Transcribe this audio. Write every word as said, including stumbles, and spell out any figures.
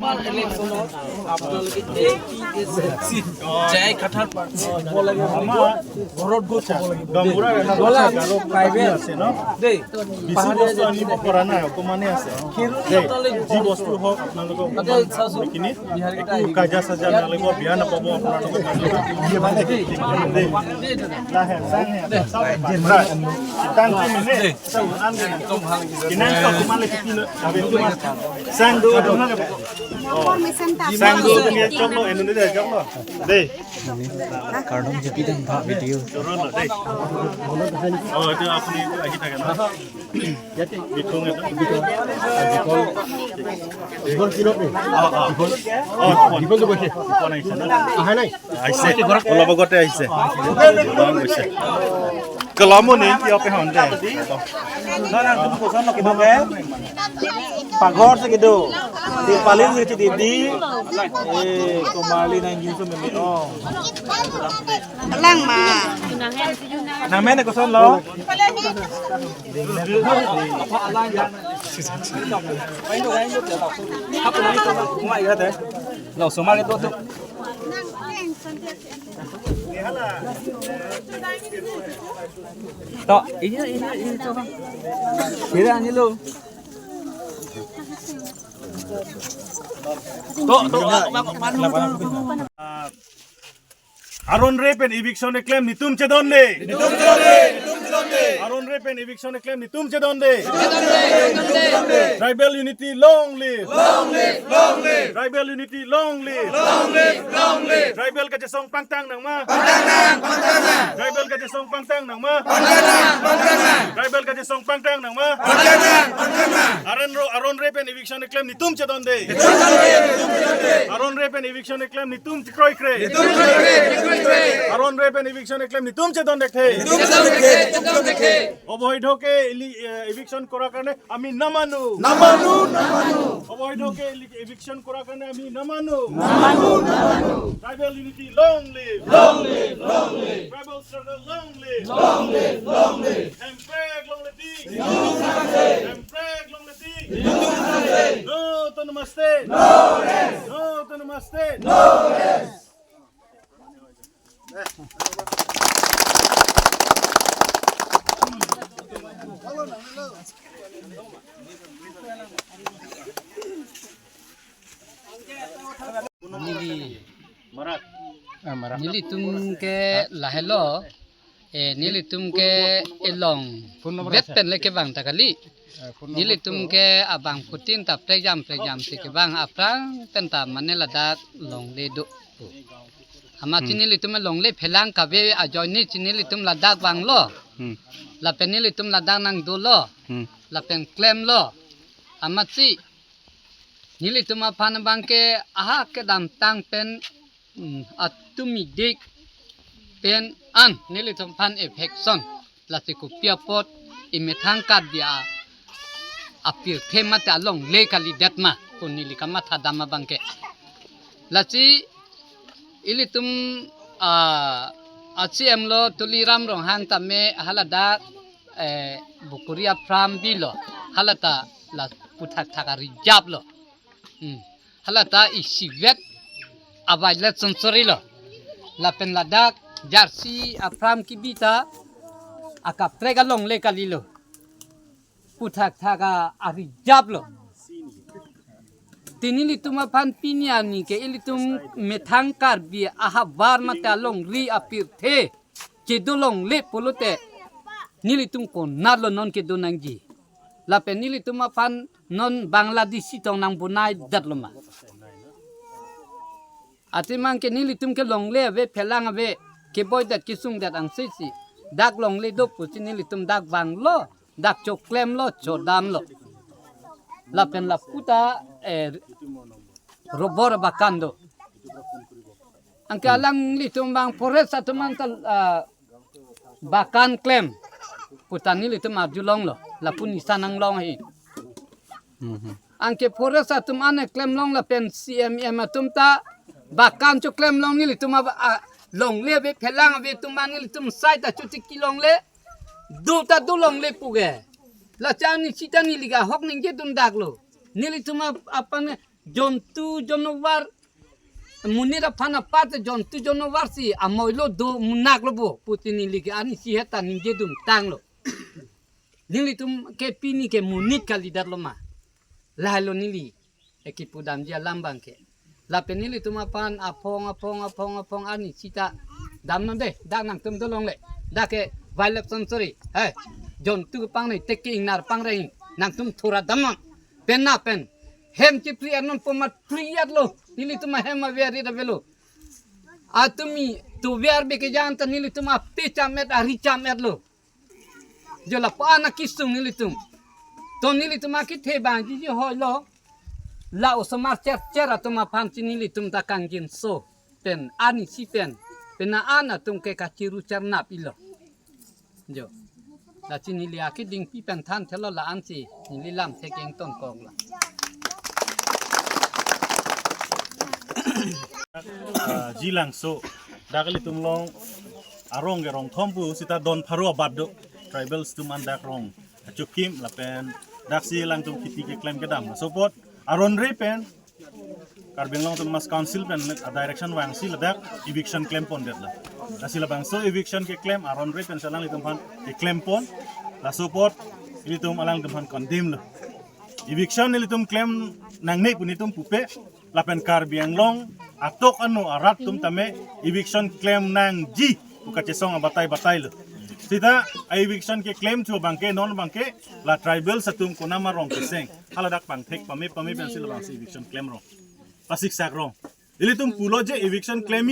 আমাৰ ইলেকশ্যনত আপোনালোকে A P S C J I কাথাৰ পাৰ্টি হ'ব লাগে বুলি ঘৰত গৈ চাব লাগিব। গাঁওবুঢ়া এলাকাত গাৰো পাৰ্টি আছে ন? দেই। বেছি বস্তু আনিব পৰা নাই, অকমানে আছে। দেই, যি বস্তু হওক আপোনালোকে অকমান চাওকচোন। এইখিনি একো কাজিয়া চাজিয়া নালাগিব, বেয়া নাপাব আপোনালোকে। দেই, লাহে, লাহে, লাহে। Thank you, দেই। Sang do, sang do, choklo, enu de choklo. Dei. Kardom jepi dam tha video. Choro lo, dei. Oh, এইটো আপুনি এইটো আহি থাকে ন? বিথুং এইটো। দীঘল কিলো নে? অ, অ। দীঘল। অ, দীঘল। দীঘল আহিছে ন? আহা নাই। আহিছে। অলপ আগতে আহিছে। Kelam mo ning, কিয় পেহন দে? Pagar segitu. Di paling segitu di, di. Eh, kemali nang jin sum meme. Oh. Lang ma. Namen ko son lo. Lo somar itu tuh. To, ini, ini, ini, coba. Kira ini lo. To, to, aku, aku, aku, aku. Aron re pen eviction keklem netum chedonde. Aron re pen eviction keklem netum chedonde. Tribal unity long live. Long live, long live. Tribal unity long live. Long live, long live. Tribal kachesong pangtang nangma. Pangtang nang, pangtang nang. Tribal kachesong pangtang nangma. Pangtang nang, pangtang nang. Tribal kachesong pangtang nangma. Pangtang nang, pangtang nang. Aron ro, aron re pen eviction keklem netum chedonde. Aron re pen eviction keklem netum chekroikre. Aron re pen eviction keklem netum chedonde the. Netum chedonde the, netum chedonde the. Oboidho ke eli-, eh, eviction kora karne ami namanu. Namanu, namanu. Oboidho ke eli-, eviction kora karne ami namanu. Namanu, namanu. Tribal unity long live. Long live, long live. Tribal struggle long live. Long live, long live. Hemprek longle tik. Hemprek longle tik. No autonomous state. No rest. No autonomous state. No rest. Neli, ah, marak. Nelitum ke lahelo, eh, nelitum ke elong. Phone number vet pen le kevang ta kali. Eh, phone number nelitum ke abangphutin ta prejam prejam si kevang, aphrang pen ta mane ladak longle do. Amatsi, hmm, nelitum longle phelang kave ajoine si nelitum ladak vanglo. Hmm. Lapen nelitum ladak nang dolo. Hmm. Lapen klemlo. Amatsi nelitum aphan abangke aha kedamtang pen, mm, atum idik pen an nelitum aphan eviction. Lasi kopi apot emethang Karbi a, apirthe mate alongle kalidet ma, ko neli kamathadam abangke. Lasi ilitum, ah, a C M lo Tuliram Ronghang tame haladak, eh, Bukuri aphrang bilo, halata la puthak thak a-reserve lo. Hmm. Halata isivet a-violence sonsori lo. Lapen ladak jersey aphrang kebi ta akaprek alongle kalilo. Puthak thak a-reserve lo. Te nelitum aphan pini arni ke ilitum methang Karbi ahavar mate alongri apirthe kedo longle pulote nelitum konatlo non kedo nangji. Lapen nelitum aphan non Bangladeshi tong nang bonai detlo ma. Athema ke nelitum ke longle ave, phelang ave, keboi det kesung det angse si. Dak longle do pusi nelitum dak vanglo, dak choklemlo, chodamlo. Lapen lapu ta, eh, rubber bagan do. Anke alanglitum abang forest atum an ta, ah, bagan klem pu ta nelitum arjulong lo, lapu nisa nanglong he. Mhm. Anke forest atum an klem long lapen C M M atum ta bagan choklem long nelitum a, a, longle ave, phelang ave atum an nelitum sai ta chotiki longle. Do ta do longle pu ke. La cha ni sita neli ke ahok ningje dun dak lo. Nelitum a, aphan Jontu jonowar, monit aphan apar te jontu jonowar si amoilo do munak lo bo puti neli ke anisi heta ningje dun tanglo. Nelitum ke pini ke monit kalidet lo ma. Lahai lo neli e kipudamji alam abang ke. Lapen nelitum aphan aphong aphong aphong aphong ani sita damnon de, dak nangtum dolongle. Dak ke wildlife sanctuary. Hai. Jontu pangnei teke ingnar pangreng nangtum thura damnon. Pen na pen hem chipri arnon pomat pri at lo. Nelitum ahem aver ri avelo. Atumi tu ver be ke jan ta nelitum ape cham et ari cham et lo. Jo lapu-an akisung nelitum. To nelitum akithe abang jiji hoi lo. La osomar cher cher atum aphan si nelitum ta kangjinso pen anisi pen pen na-an atum ke kachiru chernap ilo. Jo. Lasi neli akidingpi pen than thelo la-an si neli lam thekeng ton kong la. Ah, Jilangso. Dak ilitum along arong ke rong thom pu sita don pharo abat do. Tribals atum an dak rong achukim lapen dak si alangtum kheti keklem kedam. Laso apot aron re pen Karbi Anglong Autonomous Council pen a direction vangsi ladak eviction klempon det la. Lasi labangso eviction keklem aron re pen si alanglitum aphan keklempon. Laso apot ilitum alanglitum aphan condemn lo. Eviction ilitum klem nangne pu nelitum pupe lapen Karbi Anglong atok ano arat atum tame eviction klem nangji pu kachesong abatai batai lo. Sita a eviction keklem thu abang ke non abang ke la tribals atum konam arong keseng haladak pangthek pame pame pensi labangsi eviction klem rong. Pasiksak rong. Ilitum pulo je eviction klem